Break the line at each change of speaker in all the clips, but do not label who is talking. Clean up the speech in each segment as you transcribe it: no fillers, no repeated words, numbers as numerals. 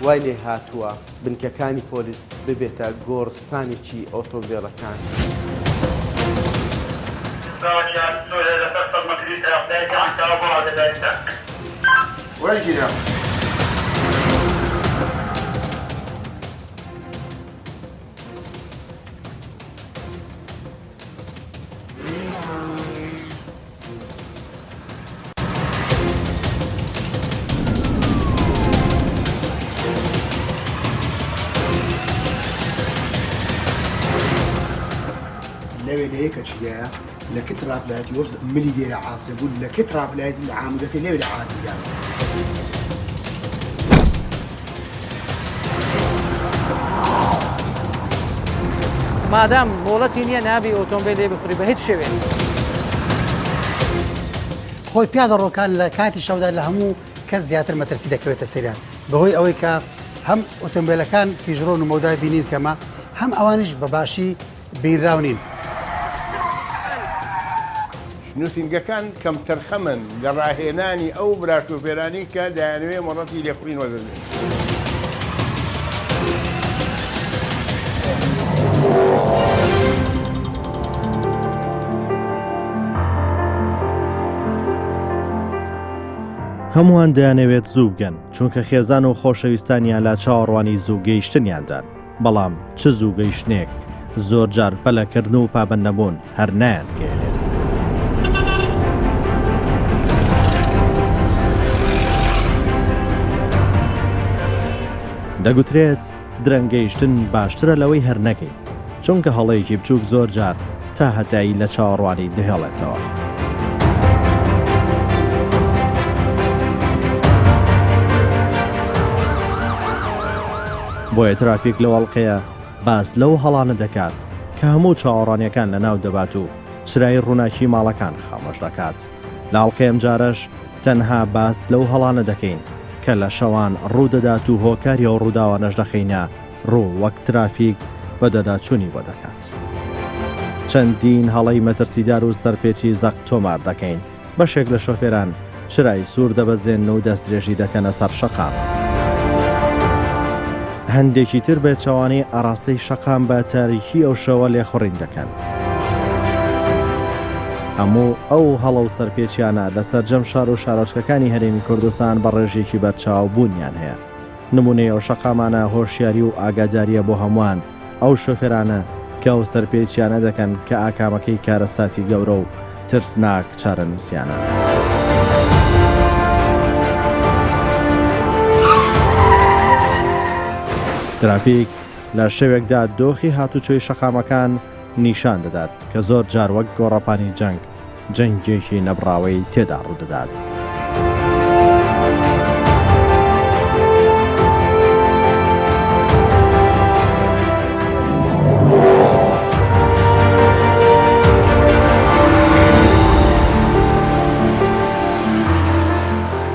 وای لێ هاتووە بنکەکانی پۆلیس ببێتە گۆڕستانێکی ئۆتۆمبێلەکان.
وەرگیرا.
لەوێ لە یەکە چیایە لە کت ڕافلایەتی وەبز ملی دێرە عاسێ بوو لە کت ڕافلایەتی لە عامودەکەی لەوێ لە عادیدا.
مادام مۆڵەتی نییە نابی ئۆتۆمبیل لێ بخوری بە هیچ شێوەیەک.
خۆی پیادەڕۆکان لە کاتی شەودا لە هەموو کەس زیاتر مەترسی دەکەوێتە سەریان بەهۆی ئەوەی کە هەم ئۆتۆمبیلەکان تیژڕۆن و مەودای بینین کەمە هەم ئەوانیش بە باشی بینراو نین.
نووسینگەکان کەمتەرخەمن لە ڕاهێنانی ئەو برا شۆفێرانەی کە دەیانەوێت مۆڵەتی لێخوڕین وەردەگرن.
هەمووان دەیانەوێت زوو بگەن، چونکە خێزان و خۆشەویستانیان لە چاوەڕوانی زوو گەیشتنیاندان. بەڵام چ زوو گەیشتنێک، زۆرجار پەلەکردن و پابەندنەبوون هەر نایانگەیەنێت. دەگوترێت درەنگ گەیشتن باشترە لەوەی هەر نەگەی، چونکە هەڵەیەکی بچووک زۆرجار تا هەتایی لە چاوەڕوانی دەهێڵێتەوە. بۆیە ترافیک لەو ئەڵقەیە باس لەو هەڵانە دەکات کە هەموو چاوەڕوانیەکان لەناو دەبات و چرای ڕووناکی ماڵەکان خامۆش دەکات. لە ئەڵقەی ئەمجارەش تەنها باس لەو هەڵانە دەکەین کە لە شەوان ڕوودەدات و هۆکاری ئەو ڕووداوانەش دەخەینە ڕوو وەک ترافیک بەدواداچوونی بۆ دەکات. چەندین هەڵەی مەترسیدار و سەرپێچی زەق تۆمار دەکەین، بەشێک لە شۆفێران چرای سوور دەبەزێنن و دەستدرێژی دەکەنە سەر شەقام. هەندێکی تر بەپێچەوانەی ئاراستەی شەقام بە تاریکی ئەو شەوە لێخوڕین دەکەن. هەموو ئەو هەڵە و سەرپێچیانە لە سەرجەم شار و شارۆچکەکانی هەرێمی کوردستان بە ڕێژەیەکی بەرچاو بوونیان هەیە. نمونەی ئەو شەقامانە هۆشیاری و ئاگاداریە بۆ هەمووان ئەو شۆفێرانە کە ئەو سەرپێچیانە دەکەن کە ئاکامەکەی کارەساتی گەورە و ترسناک چارەنووسیانە. ترافیک لە شەوێکدا دۆخی هاتوچۆی شەقامەکان نیشان دەدات کە زۆر جار وەک گۆڕەپانی جەنگ جەنگێکی نەبڕاوەی تێدا ڕوودەدات.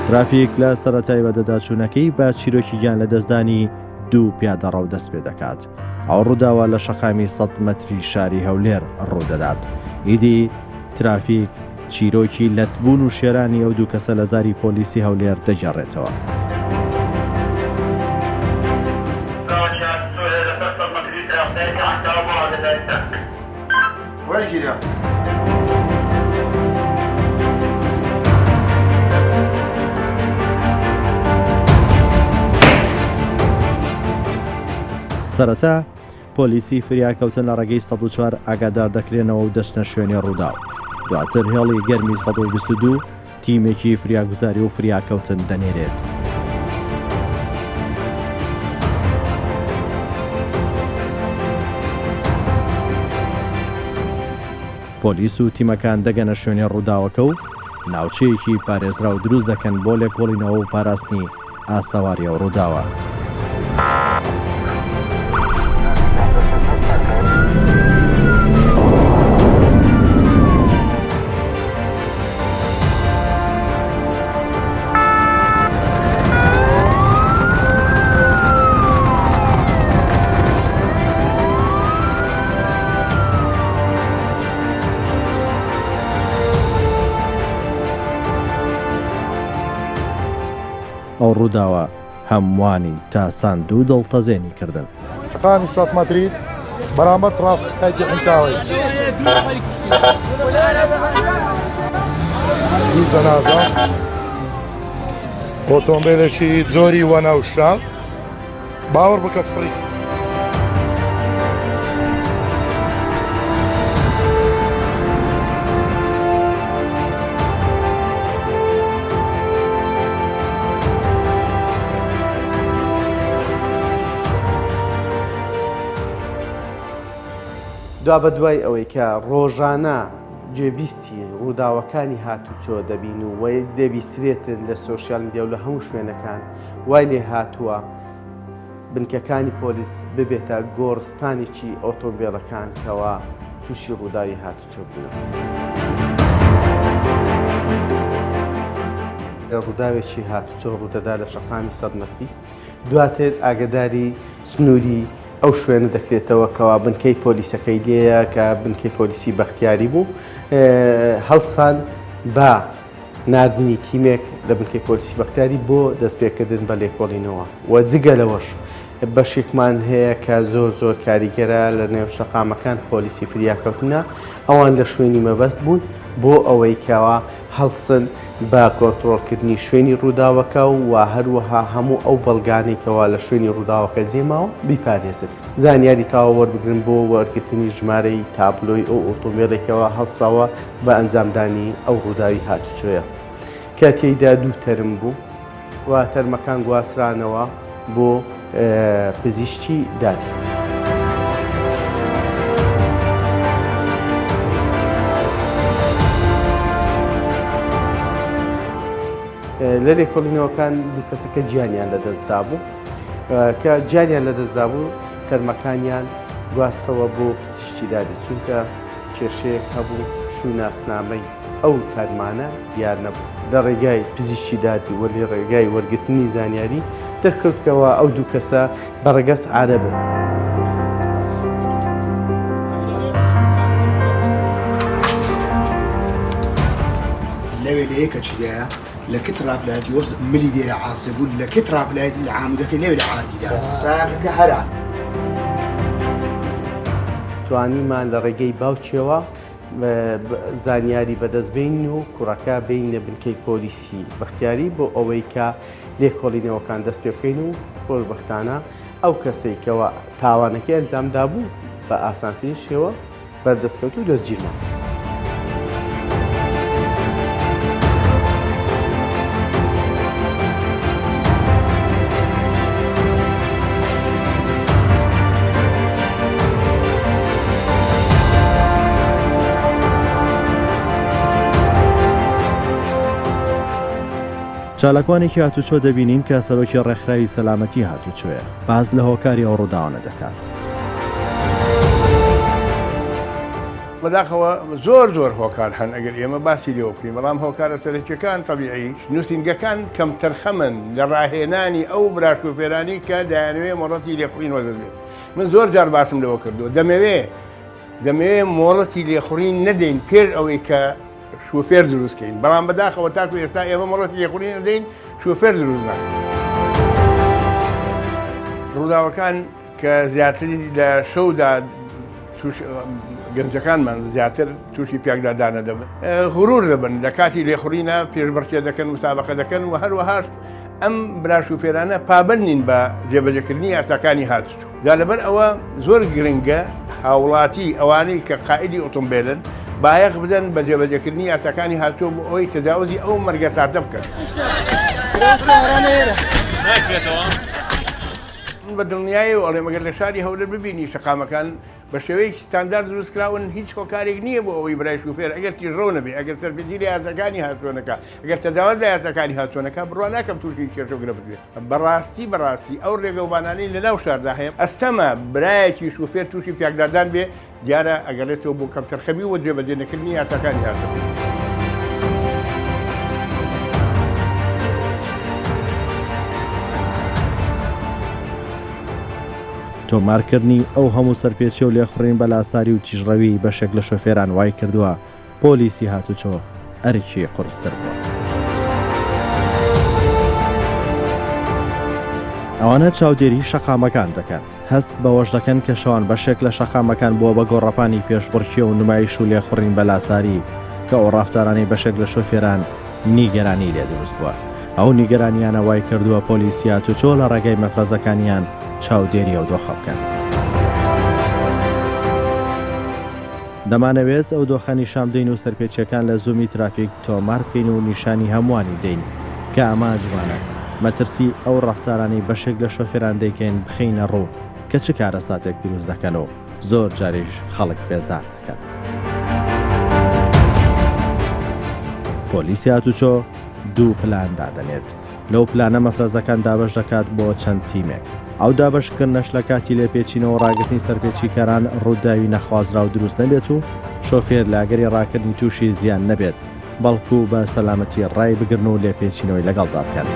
ترافیک لە سەرەتای بەدەداچوونەکەی بە چیرۆکی گیان لەدەستدانی دوو پیادەڕەو دەست پێ دەکات. ئەو ڕووداوە لە شەقامی سەد مەتری شاری هەولێر ڕوودەدات. ئیدی ترافیک چیرۆکی لەتبوون و شێرانی ئەو دوو کەسە لە زاری پۆلیسی هەولێر دەگێڕێتەوە.
وەرگیرا.
سەرەتا پۆلیسی فریاکەوتن لە ڕێگەی 104 ئاگادار دەکرێنەوە و دەچنە شوێنی ڕووداو. دواتر هێڵی گەرمی 122 تیمێکی فریاگوزاری و فریاکەوتن دەنێرێت. پۆلیس و تیمەکان دەگەنە شوێنی ڕووداوەکە و ناوچەیەکی پارێزراو دروست دەکەن بۆ لێکۆڵینەوە و پاراستنی ئاسەواری ئەو ڕووداوە. ئەو ڕووداوە. هەمووانی تاساند و دڵتەزێنی کردن.
شەقامی سەد مەتری بەرامبەر ترافیکی حنکاوەی. دوو جەنازە ئۆتۆمبیلێکی جۆری وەنەوشە باوەڕ بکە فڕی.
دوابەدوای ئەوەی کە ڕۆژانە گوێبیستی ڕووداوەکانی هاتوچۆ دەبین و دەبیسترێتن لە سۆشیال میدیا و لە هەموو شوێنەکان وای لێ هاتووە بنکەکانی پۆلیس ببێتە گۆڕستانێکی ئۆتۆمبێلەکان کەوا تووشی ڕووداوی هاتوچۆ بوونە. ڕووداوێکی هاتوچۆ ڕوودەدا لە شەقامی سەد مەتری دواتر ئاگداری سنووری ئەو شوێنە دەکرێتەوە کەوا بنکەی پۆلیسەکەی لێیە کە بنکەی پۆلیسی بەختیاری بوو هەڵسان بە ناردنی تیمێک لە بنکەی پۆلیسی بەختیاری بۆ دەستپێکردن بە لێکۆڵینەوە و جگە لەوەش بەشێکمان هەیە کە زۆر زۆر کاریگەرە لە نێو شەقامەکان پۆلیسی فریاکەوتنە ئەوان لە شوێنی مەبەست بوون بۆ ئەوەی کەوا هەڵسن بە کۆنترۆڵکردنی شوێنی ڕووداوەکە و هەروەها هەموو ئەو بەڵگانەی کەوا لە شوێنی ڕووداوەکە جێماوە بیپارێزن. زانیاری تەواو وەربگرن بۆ وەرگرتنی ژمارەی تابلۆی ئەو ئۆتۆمبێلەی کەوا هەڵساوە بە ئەنجامدانی ئەو ڕووداوی هاتوچۆیە کە تێیدا دوو تەرم بوو و تەرمەکان گواسترانەوە بۆ پزیشکی دادی. لە لێکۆڵینەوەکان دوو کەسەکە گیانیان لەدەستدابوو کە گیانیان لەدەستدابوو تەرمەکانیان گواستەوە بۆ پزیشکی دادی چونکە کێشەیەک هەبوو شوناسنامەی ئەو تەرمانە دیار نەبوو. لە ڕێگای پزیشکی دادی و لە ڕێگای وەرگرتنی زانیاری دەرکەوت کەوا ئەو دوو کەسە بە ڕەگەز عەرەبن.
لەوێ لە یەکەچیدایە لە کت ڕافلایەتی وەبز ملی دێرە عاسێ بوو لە کت ڕافلایەتی لە عامودەکەی لەوێ لە عاردیدا ساقەکە هەرا.
توانیمان لە ڕێگەی باوکیەوە زانیاری بەدەست بێنین و کوڕەکە بێنینە بنکەی پۆلیسی بەختیاری بۆ ئەوەی کە لێکۆڵینەوەکان دەست پێ بکەین و خۆشبەختانە ئەو کەسەی کەوا تاوانەکەی ئەنجام دابوو بە ئاسانترین شێوە بەردەستکەوت و دەستگیرمان کرد.
چالاکوانێکی هاتوچۆ دەبینین کە سەرۆکی ڕێکخراوی سەلامەتی هاتوچۆیە، باس لە هۆکاری ئەو ڕووداوانە دەکات.
بەداخەوە زۆر زۆر هۆکار هەن ئەگەر ئێمە باسی لێوە بکەین، بەڵام هۆکارە سەرەکیەکان تەبیعی نووسینگەکان کەمتەرخەمن لە ڕاهێنانی ئەو برا شۆفێرانەی کە دەیانەوێ مۆڵەتی لێخوڕین وەردەگرن. من زۆر جار باسم لەوە کردووە دەمەوێ دەمەوێ مۆڵەتی لێخوڕین نەدەین پێش ئەوەی کە شوفێر دروست کەین بەڵام بەداخەوە تاکو ئێستا ئێمە مۆڵەتی لێخوڕین نەدەین شوفێر دروست ناکەین. ڕووداوەکان کە زیاتری لە شەودا توش گەنجەکانمان زیاتر تووشی پیاکدادانە دەبن غرور دەبن لە کاتی لێخوڕینە پێشبڕکێ دەکەن مسابقە دەکەن و هەروەهاش ئەم برا شوفێرانە پابەند نین بە جێبەجێکردنی یاساکانی هاتوچۆ جا لەبەر ئەوە زۆر گرنگە هاوڵاتی ئەوانەی کە قائیدی ئۆتۆمبێلن بایەخ بدەن بە جێبەجێکردنی یاساکانی هاتوچۆ بۆ ئەوەی تەجاوزی ئەو مەرگەساتە بکەن. من بە دڵنیایەوە ئەڵێم ئەگەر لە شاری هەولێر ببینی شەقامەکان بە شێوەیەکی ستاندارد دروست کراون هیچ هۆکارێک نییە بۆ ئەوەی برای شوفێر ئەگەر تیژڕەو نەبێ ئەگەر سەرپێچی لە یاساکانی هاتوچۆ نەکا ئەگەر تەجاوز لە یاساکانی هاتوچۆ نەکا بڕوا ناکەم تووشی کێشە و گرفت بێ بەڕاستی بەڕاستی ئەو ڕێگەوبانانەی لە ناو شاردا هەیە ئەستەمە برایەکی شوفێر تووشی پیاکدادان بێ دیارە ئەگەڕێتەوە بۆ کەمتەرخەمی و جێبەجێ نەکردنی یاساکانی هاتوچۆ.
تۆمارکردنی ئەو هەموو سەرپێچی و لێخوڕین بە لاساری و تیژڕەویی بەشێک لە شۆفێران وایکردووە پۆلیسی هاتوچۆ ئەرکی قورستر بووە. ئەوانە چاودێری شەقامەکان دەکەن، هەست بەوەش دەکەن کە شەوان بەشێک لە شەقامەکان بووە بە گۆڕەپانی پێشبڕکێ و نمایش و لێخوڕین بە لاساری کە ئەو ڕەفتارانەی بەشێک لە شۆفێران نیگەرانی لێ دروست بووە. ئەو نیگەرانیانە وای کردووە پۆلیسی هاتوچۆ لە ڕێگەی مەفرەزەکانیان چاودێری ئەو دۆخە بکەن. دەمانەوێت ئەو دۆخە نیشان بدەین و سەرپێچیەکان لە زوومی ترافیک تۆمار بکەین و نیشانی هەمووانی بدەین کە ئامانجمانە مەترسی ئەو ڕەفتارانەی بەشێک لە شۆفێران دەیکەن بخەینە ڕوو کە چ کارەساتێک دروست دەکەن و زۆر جاریش خەڵک بێزار دەکەن. پۆلیسی هاتوچۆ دوو پلان دادەنێت، لەو پلانە مەفرەزەکان دابەش دەکات بۆ چەند تیمێک. ئەو دابەشکردنەش لە کاتی لێپێچینەوە و ڕاگرتنی سەرپێچیکەران ڕووداوی نەخوازراو دروست نەبێت و شۆفێر لە ئەگەری ڕاکردنی تووشی زیان نەبێت، بەڵکو بە سەلامەتی ڕایبگرن و لێپێچینەوەی لەگەڵدا بکەن.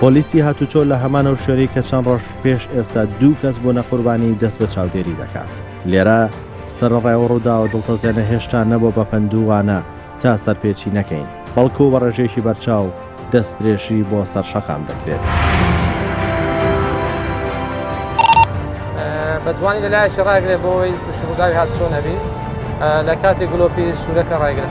پۆلیسی هاتوچۆ لە هەمان ئەو شوێنەی کە چەند ڕۆژ پێش ئێستا دوو کەس بوونە قوربانی دەست بە چاودێری دەکات. لێرە سەرەڕای ئەو ڕووداوە دڵتەزێنە هێشتا نەبووە بە پەند و وانە تا سەرپێچی نەکەین، بەڵکو بە ڕێژەیەکی بەرچاو دەستدرێژی بۆ سەر شەقام دەکرێت.
بە جوانی لە لایەکی ڕاگرێ بۆ ئەوەی تووشی ڕووداوی هاتوچۆ نەبی لە کاتی گلۆپی سوورەکە ڕایگرە.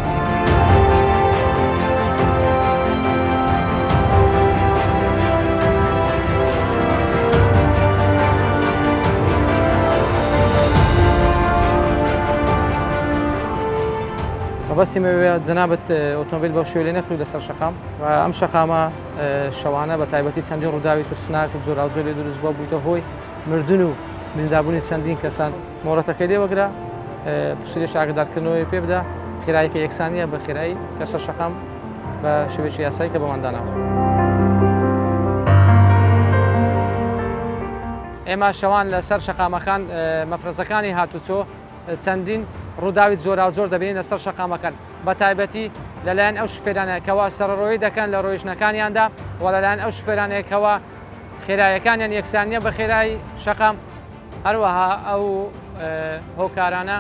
مەبەستی مەوێ جەنابەت ئۆتۆمبیل بەو شێوەیە نەخوری لەسەر شەقام و ئەم شەقامە شەوانە بە تایبەتی چەندین ڕووداوی ترسناک و جۆراوجۆر لێ دروست بووە بوویتە هۆی مردن و برینداربوونی چەندین کەسان مۆڵەتەکەی لێ وەگرە پشتیش ئاگدارکردنەوەی پێ بدە خێراییکە یەکسانیە بە خێرایی کە سەر شەقام بە شێوەیەکی یاسایی کە بۆمان داناوە. ئێمە شەوان لەسەر شەقامەکان مەفرەزەکانی هاتوچۆ چەندین ڕووداوی جۆراوجۆر دەبینین لەسەر شەقامەکان بە تایبەتی لەلایەن ئەو شوفێرانە کەوا سەرەڕۆیی دەکەن لە ڕۆیشتنەکانیاندا و لەلایەن ئەو شوفێرانەیە کەوا خێرایەکانیان یەکسان نییە بە خێرایی شەقام هەروەها ئەو هۆکارانە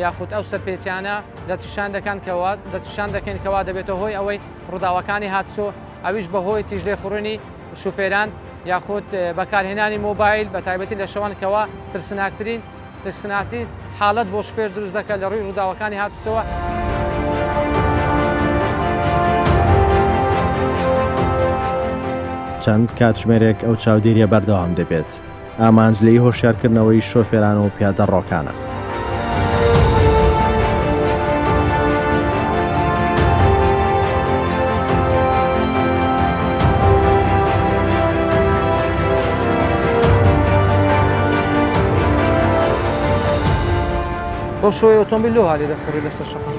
یاخود ئەو سەرپێچیانە دەستنیشان دەکەن کەوا دەستنیشان دەکەین کەوا دەبێتە هۆی ئەوەی ڕووداوەکانی هاتوچۆ ئەویش بەهۆی تیژلێخوڕینی شوفێران یاخود بەکارهێنانی مۆبایل بە تایبەتی لە شەوان کەوا ترسناکترین ترسناکترین حاڵەت بۆ شوفێر دروست دەکات لە ڕووی ڕووداوەکانی هاتوچۆوە.
چەند کاتژمێرێک ئەو چاودێریە بەردەوام دەبێت، ئامانج لێی هۆشیارکردنەوەی شۆفێران و پیادەڕۆکانە.
بەو شۆی ئۆتۆمبیل لۆ هالی دەخوڕی لەسەر شەقام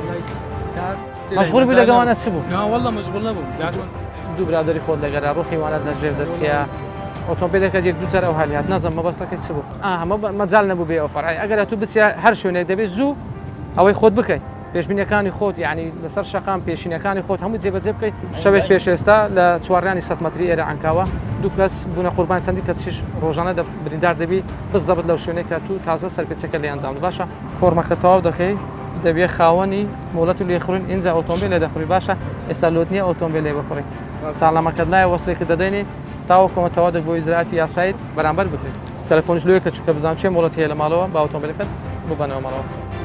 مەشغول بوو لەگەوانە چ بوو؟
ناوەڵە مەشغول نەبووم
دوو برادری خۆت لەگەرا ڕۆحی وانەت لە ژێر دەستیە ئۆتۆمبیلەکە یەک دوو جار ئەو هالی هات نازم مەبەستەکەی چ بوو ئا مەجال نەبوو بێ ئەو فەرعی ئەگەر تو بچیە هەر شوێنێک دەبێت زوو ئەوەی خۆت بکەیت پێشبینیەکانی خۆت یعنی لەسەر شەقام پێشینەکانی خۆت هەموو جێبەجێ بکەیت شەوێک پێش ئێستا لە چوارڕیانی 100 مەتری ئێرە عەنکاوە دوو کەس بوونە قوربان چەندی کەسیش ڕۆژانە دە بریندار دەبی بزەبت لەو شوێنێک کە تو تازە سەرپێچەکە لێ ئەنجام باشە فۆرمەکە تەواو دەکەی دەبێ خاوەنی مۆڵەت و لێخوڕین ئینجا ئۆتۆمبیل لێ دەخوڕی باشە ئێستا لۆت نییە ئۆتۆمبیل لێ بخوڕی ساڵامەکەت لایە وەسلێکت دەدەینێ تاوەکو تەواو دەک بۆ ئیجرائاتی یاساییت بەرامبەر بکرێت تەلەفۆنیش لۆیە کە چونکە بزان چێ مۆڵەت هەیە لە ماڵەوە با ئۆتۆمبیلەکەت ببەنەوە ماڵەوە.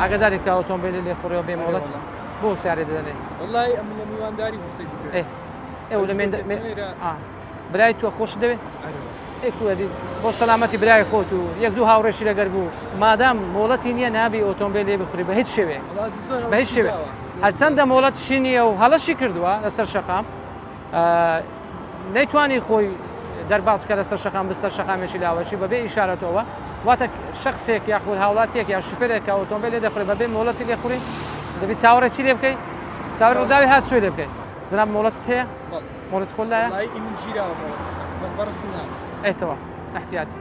ئاگاداری کە ئۆتۆمبیلی لێ خوڕیەوە بێ مۆڵەت بۆ سیارێ دەدەنێ
وەڵای ئەمن لە میوانداری بوو سەیدی پێ
ئێ لە مێن برای تۆ خۆش دەوێ ئێ کوەدی بۆ سەلامەتی برای خۆت و یەک دوو هاوڕێشی لەگەر بوو مادام مۆڵەتی نییە نابی ئۆتۆمبیل لێ بخوری بە هیچ شێوەیەک بە هیچ شێوەیەک هەرچەندە مۆڵەتشی نییە و هەڵەشی کردووە لەسەر شەقام نەیتوانی خۆی دەرباز کە لەسەر شەقام بستەر شەقامێکی لاوەکی بەبێ ئیشارەتەوە واتە شخصێک یاخود هاوڵاتیەک یا شوفێرێک کە ئۆتۆمبیل لێ دەخورێت بەبێ مۆڵەتی لێخورین دەبێت چاوەڕێ چی لێ بکەی چاوەڕێ ڕووداوی هات چۆی لێ بکەی جناب مۆڵەتت هەیە مۆڵەت خۆت لایە
بەس بەڕسم نا
ئەی تەواو احتیاطی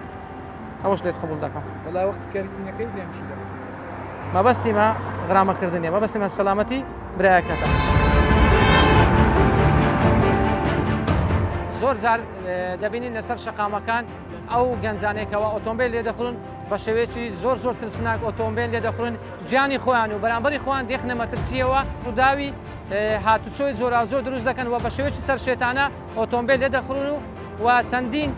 ئەوەش لێت قبول دەکەم
وەڵا وەختی کەرتینەکەی لێم شیرا
مەبەستی مە غرامەکردن نیە مەبەستی مە سەلامەتی برایەکەتە. زۆر جار دەبینین لەسەر شەقامەکان ئەو گەنجانێکەوە ئۆتۆمبیل لێدەخورن بە شێوەیەکی زۆر زۆر ترسناک ئۆتۆمبیل لێدەخورن گیانی خۆیان و بەرامبەری خۆیان دێخنە مەترسیەوە ڕووداوی هاتوچۆی جۆراوجۆر دروست دەکەن و بە شێوەیەکی سەرشێتانە ئۆتۆمبیل لێدەخورن و و چەندین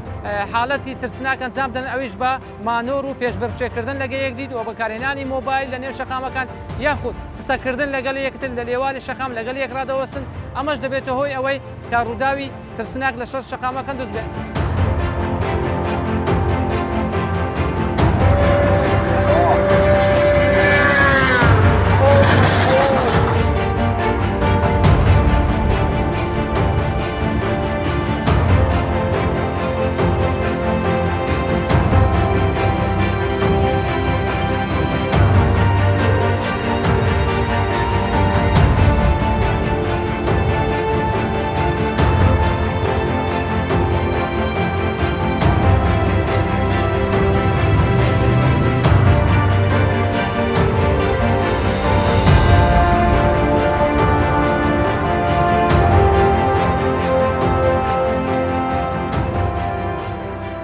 حاڵەتی ترسناک ئەنجام دەن ئەویش بە مانۆر و پێشبڕکێکردن لەگە یەکدی و بەکارهێنانی مۆبایل لە نێو شەقامەکان یاخود قسەکردن لەگەڵ یەکتر لە لێواری شەقام لەگەڵ یەک ڕادەوەستن ئەمەش دەبێتە هۆی ئەوەی کە ڕووداوی ترسناک لەسەر شەقامەکان دروست بێت.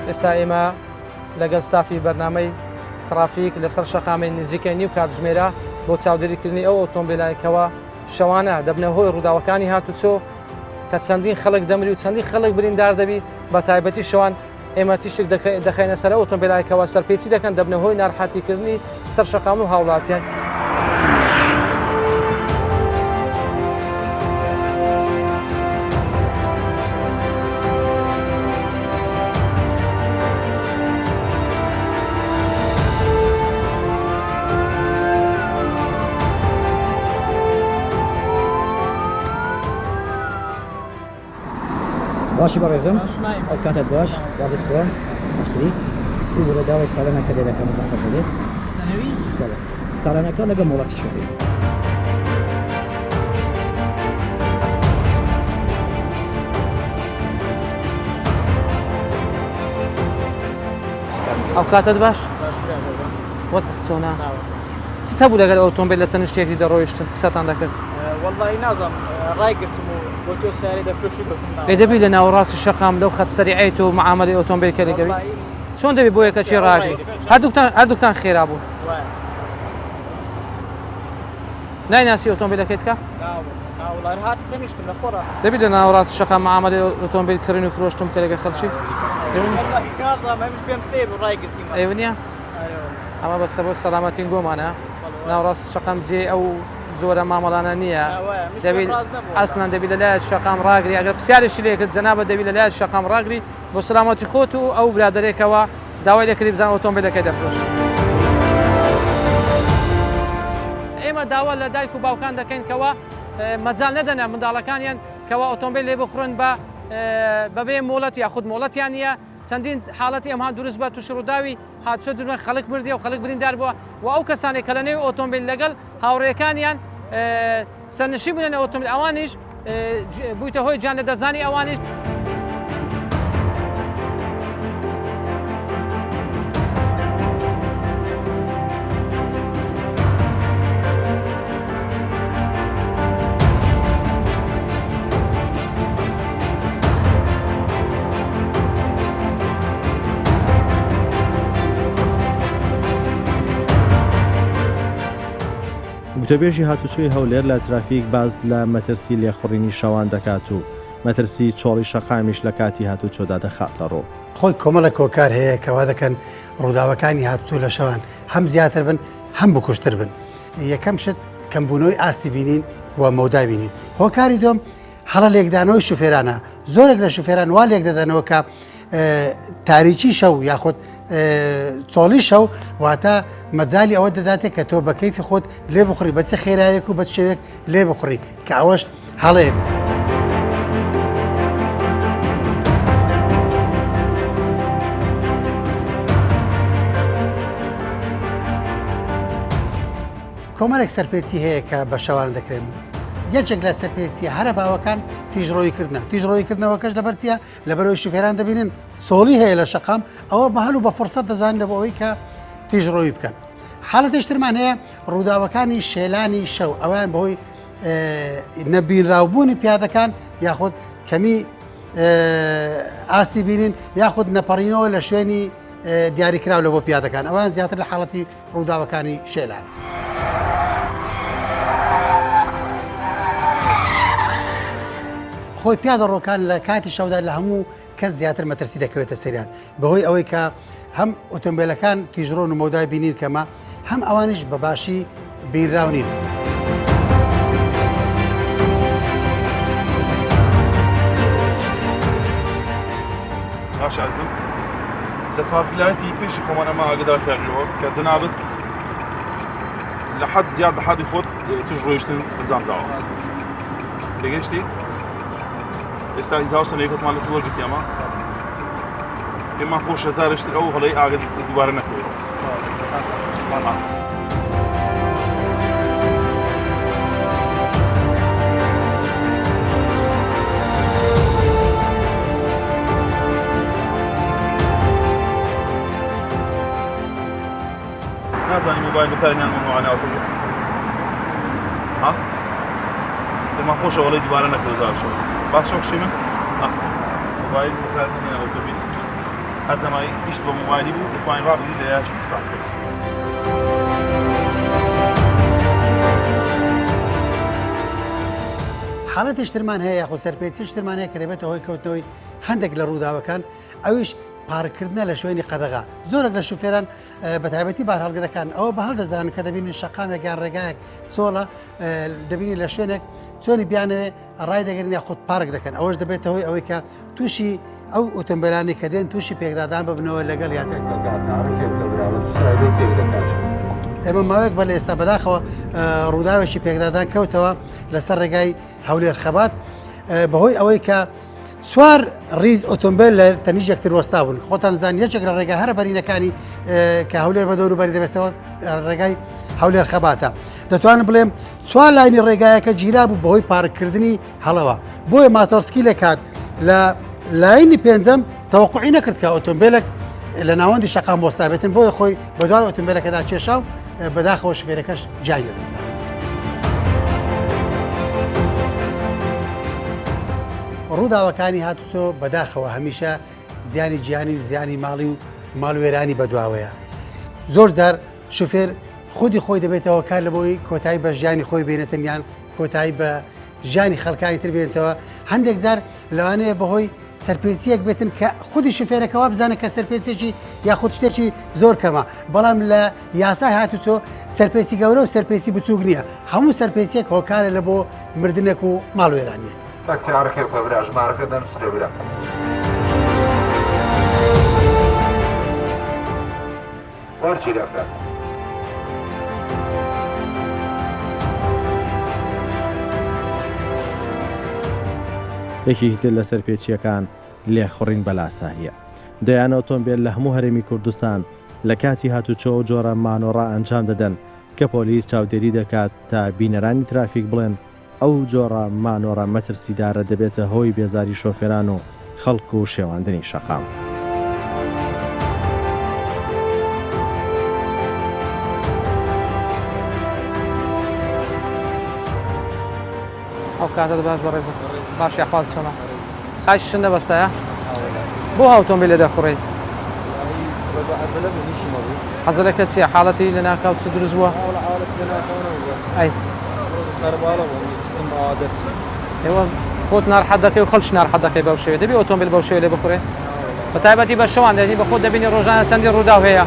ئێستا ئێمە لەگەڵ ستافی بەرنامەی ترافیک لەسەر شەقامی نزیکەی نیو کاتژمێرە بۆ چاودێریکردنی ئەو ئۆتۆمبیلانەی کەوا شەوانە دەبنە هۆی ڕووداوەکانی هاتوچۆ کە چەندین خەڵک دەمری و چەندین خەڵک بریندار دەبی بە تایبەتی شەوان ئێمە تیشک دەخەینە سەر ئەو ئۆتۆمبیلانەی کەوا سەرپێچی دەکەن دەبنە هۆی ناڕەحەتیکردنی سەر شەقام و هاوڵاتیان.
باشی بەڕێزم ئەو کاتت باش وازت خوا باشتری ببورە داوای ساڵانەکە لێ دەکەم زەحمەت نەبێت
سەنەوی
ساڵە ساڵانەکە لەگەڵ مۆڵەتی شۆفێری
ئەو کاتت باش وەزعت چۆنە چت هەبوو لەگەل ئۆتۆمبیل لە تەنیشت یەکدی دەڕۆیشتن قسەتان دەکرد؟
وەڵڵاهی نازانم ڕایگرتم و بۆ تۆ سەیارەی دەفرۆشی گوتم نا.
ئێ دەبی لە ناوەڕاستی شەقام لەو خەت سەریعەی تۆ معامەلەی ئۆتۆمبیل کەی لەگەوی چۆن دەبی بۆ یەکەکی ڕاگری هەردووکتان هەردووکتان خێرا بوون نایناسی ئۆتۆمبیلەکەی تکا؟ دەبی لە ناوەڕاستی شەقام معامەلەی ئۆتۆمبیل کڕین و فرۆشتن بکە لەگەڵ خەڵکی؟ ئێوە نییە؟ ئەمە بەسە بۆ سەلامەتین گۆمانە ناوەڕاست شەقام جێ ئەو جۆرە مامەڵانە نییە دەبی ئەسڵەن دەبی لەلایەک شەقام ڕاگری ئەگەر پرسیارێکی لێ کرد جەنابت دەبی لەلایەک شەقام ڕاگری بۆ سەلامەتی خۆت و ئەو برادەرێکەوە داوای لێکردی بزان ئۆتۆمبیلەکەی دەفرۆش. ئێمە داوا لە دایک و باوکان دەکەین کەوا مەجال نەدەنە منداڵەکانیان کەوا ئۆتۆمبیل لێ بخڕن بە بەبێ مۆڵەت یاخود مۆڵەتیان نییە چەندین حاڵەتی ئەمها دروست بە تووشی ڕووداوی هاتوچۆ دروست خەڵک مردیە و خەڵک بریندار بووە و ئەو کەسانێک کە لە نێو ئۆتۆمبیل لەگەڵ هاوڕێکانیان سەرنشین بوونە نێو ئۆتۆمبیل ئەوانیش بوویتە هۆی گیان لەدەستدانی ئەوانیش.
گوتەبێژی هاتوچۆی هەولێر لە ترافیک باس لە مەترسی لێخوڕینی شەوان دەکات و مەترسی چۆڵی شەقامیش لە کاتی هاتوچۆدا دەخاتەڕوو.
خۆی کۆمەڵێک هۆکار هەیە کە وا دەکەن ڕووداوەکانی هاتوچۆ لە شەوان هەم زیاتر بن هەم بکوژتر بن. یەکەم شت کەمبوونەوەی ئاستی بینین و مەودای بینین. هۆکاری دووەم هەڵە لێکدانەوەی شوفێرانە، زۆرێک لە شوفێران وا لێکدەدەنەوە کە تاریکی شەو یاخود چۆڵی شەو واتە مەجای ئەوە دەداتێت کە تۆ بە کەیفی خۆت لێ بخوڕی بە چ خێرایەک و بە شێوێک لێ بخوڕی کە ئەوەش هەڵەیە. کۆمەڵێک سەرپێچی هەیە کە بە شەوان دەکرێن. یەکێک لە سەرپێچیە هەرە باوەکان تیژڕۆیی کردنە. تیژڕۆیی کردنەوەکەش لەبەر چییە؟ لەبەرئەوەی شوفێران دەبینن چۆڵی هەیە لە شەقام، ئەوە بە هەل و بە فرسەت دەزانن لە بۆ ئەوەی کە تیژڕۆیی بکەن. حاڵەتێش ترمان هەیە ڕووداوەکانی شێلانی شەو، ئەویان بەهۆی نەبینراوبوونی پیادەکان یاخود کەمی ئاستی بینین یاخود نەپەڕینەوە لە شوێنی دیاریکراو لە بۆ پیادەکان ئەوان زیاتر لە حاڵەتی ڕووداوەکانی شێلان. خۆی پیادەڕۆکان لە کاتی شەودا لە هەموو کەس زیاتر مەترسی دەکەوێتە سەریان بەهۆی ئەوەی کە هەم ئۆتۆمبیلەکان تیژڕۆن و مەودای بینین کەمە هەم ئەوانیش بە باشی بینراو نین.
باشە ئەزم لە traffic light ی پێشی خۆمان ئەمە ئاگدار کردەوە کە جەنابت لە حد زیاد لە حدی خۆت توش ڕۆیشتن ئەنجام داوە تێگەشتی ئێستا ئینجا سنەیەکەتمان لە تو وەرگرتی ئەمە پێمان خۆشە جارێشتر ئەو هەڵەی ئاگە دووبارە نەکەوێت نازانی مۆبایل بەکارهێنان مەمنوعە لە ئۆتۆمبێل ها پێمان خۆشە وەڵی دووبارە نەکەوە زارشە باشە خوشی من مۆبایل بەکارهێنان ئۆتۆمبیل هەر دەمای ئیش بە مۆبایلی بوو دەتوانین ڕابگری لە یاچی ئیسلاح بکەین.
حاڵەتیش ترمان هەیە یاخود سەرپێچیش ترمان هەیە کە دەبێتە هۆی کەوتنەوەی هەندێک لە ڕووداوەکان ئەویش پارککردنە لە شوێنی قەدەغا زۆرێک لە شوفێران بە تایبەتی بارهەڵگرەکان ئەوە بە هەڵ دەزانن کە دەبینن شەقامێک یان ڕێگایەک چۆڵە دەبینی لە شوێنێک چۆنی بیانەوێ ڕای دەگرن یاخود پارک دەکەن ئەوەش دەبێتە هۆی ئەوەی کە تووشی ئەو ئۆتۆمبیلانی کە دێن تووشی پێکدادان ببنەوە لەگەڵ یان ئێمە ماوەیەک بە لە ئێستا بەداخەوە ڕووداوێکی پێکدادان کەوتەوە لەسەر ڕێگای هەولێر خەبات بەهۆی ئەوەی کە چوار ڕیز ئۆتۆمبیل لە تەنیش یەکتر وەستا بوون خۆتان زان یەکێک لە ڕێگا هەرە بەرینەکانی کە هەولێر بە دەوروبەری دەبێتەوە ڕێگای هەولێر خەباتە دەتوانم بڵێم چوار line ی ڕێگایەکە گیرا بوو بەهۆی پارککردنی هەڵەوە بۆیە ماتۆرسکی لە کات لە line ی پێنجەم تەوەقعی نەکرد کە ئۆتۆمبیلێک لە ناوەندی شەقام وەستابێتن بۆیە خۆی بەدوای ئۆتۆمبیلەکەدا کێشا و بەداخەوە شوفێرەکەش گیانی لەدەستدا. ڕووداوەکانی هاتوچۆ بەداخەوە هەمیشە زیانی گیانی و زیانی ماڵی و ماڵوێرانی بەدواوەیە زۆر جار شوفێر خودی خۆی دەبێتەوە کار لە بۆی کۆتایی بە ژیانی خۆی بێنێتن یان کۆتایی بە ژیانی خەڵکانی تر بێنێتەوە هەندێک جار لەوانەیە بەهۆی سەرپێچیەک بێتن کە خودی شوفێرەکە وا بزانە کە سەرپێچێکی یاخود شتێکی زۆر کەمە بەڵام لە یاسای هاتوچۆ سەرپێچی گەورە و سەرپێچی بچووک نییە هەموو سەرپێچێک هۆکارە لە بۆ مردنێک و ماڵوێرانیەک.
تاکسی ئارەکەی بکە برا ژمارەکە دەنووسرێ برا. وەرچی دەکات.
یەکێکی تر لە سەرپێچییەکان لێخوڕین بە لاسارییە. دەیان ئۆتۆمبێل لە هەموو هەرێمی کوردستان لە کاتی هاتوچۆ ئەو جۆرە مانۆڕە ئەنجام دەدەن کە پۆلیس چاودێری دەکات تا بینەرانی ترافیک بڵێن ئەو جۆرە مانۆڕە مەترسیدارە دەبێتە هۆی بێزاری شۆفێران و خەڵک و شێواندنی شەقام.
ئەو کاتەت باش بەڕێزم باش یاخوات چۆنە قاچ شن نەبەستایە بۆ ئۆتۆمبیل لێ دەخوڕی عەزەلەکە چییە حاڵەتی لە ناکاو چ دروست بووە ئەی ئێوە خۆت نارحەت دەکەی و خەڵکی نارحەت دەکەی بەو شێوەیە دەبی ئۆتۆمبیل بەو شێوەیە لێ بخورێ بە تایبەتی بە شەوان دەبی بە خۆت دەبینی ڕۆژانە چەندی ڕووداو هەیە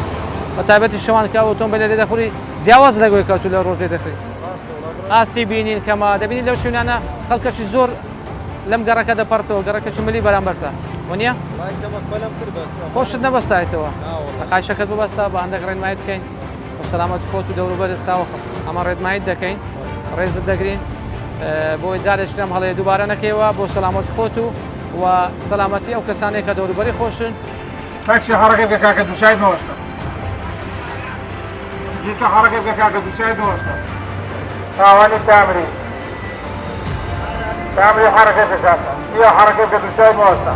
بە تایبەتی شەوان کە ئۆتۆمبیل لێ دەخوری جیاواز لەگەڵ کەوتو لە ڕۆژ لێ دەخری ئاستی بینین کەمە دەبینی لەو شوێنانە خەڵکەشی زۆر لەم گەڕەکە دەپەڕتەوە گەڕەکەشی ملی بەرامبەرتە وەنیە خۆشت نەبەستایتەوە لە قایشەکەت ببەستە بە هەندێک ڕێنمایت بکەین بۆ سەلامەت خۆت و دەوروبەرت چاوەکەم ئەمە ڕێنمایت دەکەین ڕێزت دەگرین بۆی جارێک لەم هەڵەیە دووبارە نەکەیەوە بۆ سەلامەت خۆت و و سەلامەتی ئەو کەسانەی کە دەوروبەری خۆشن
تاکسی حرەکە بکە کاکە دووساید مەوەستە جیتە حرەکە بکە کاکە دووساید مەوەستە. خاوەنی کامری کامری حەرەکەی بکە کاکە کیا حەرەکەی بکە دووسای مەوەستە.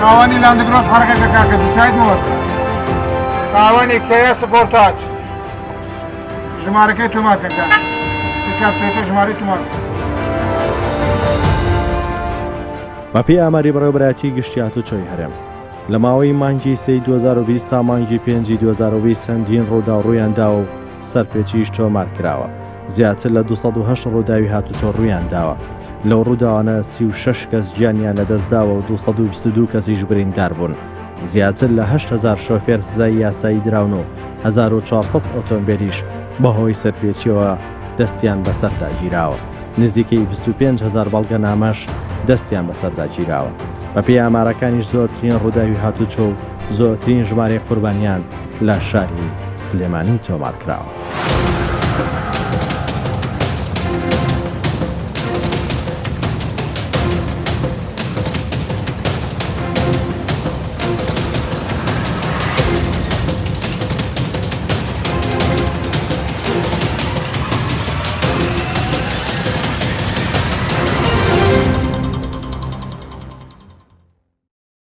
خاوەنی لاندگرۆس حەرەکەی بکە کاکە دووسایت مەوەستە. خاوەنی کەیە سپۆرتاج ژمارەکەی تۆمار کە کاکە پێکاپ ژمارەی تۆمار بکە.
بەپێی ئاماری بەڕێوەبەرایەتی گشتی هاتوچۆی هەرێم، لە ماوەی مانگی سێی 2020 تا مانگی پێنجی 2020 چەندین ڕووداو ڕوویانداوە و سەرپێچیش تۆمار کراوە، زیاتر لە 208 ڕووداوی هاتوچۆ ڕوویانداوە، لەو ڕووداوانە 36 کەس گیانیان لەدەستداوە و 222 کەسیش بریندار بوون، زیاتر لە 8000 شۆفێر سزای یاسایی دراون و 1400 ئۆتۆمبێلیش بەهۆی سەرپێچیەوە دەستیان بەسەردا گیراوە. نزیکەی 25 هەزار بەڵگەنامەش دەستیان بەسەردا گیراوە. بەپێی ئامارەکانیش زۆرترین ڕووداوی هاتوچۆ و زۆرترین ژمارەی قوربانیان لە شاری سلێمانی تۆمارکراوە.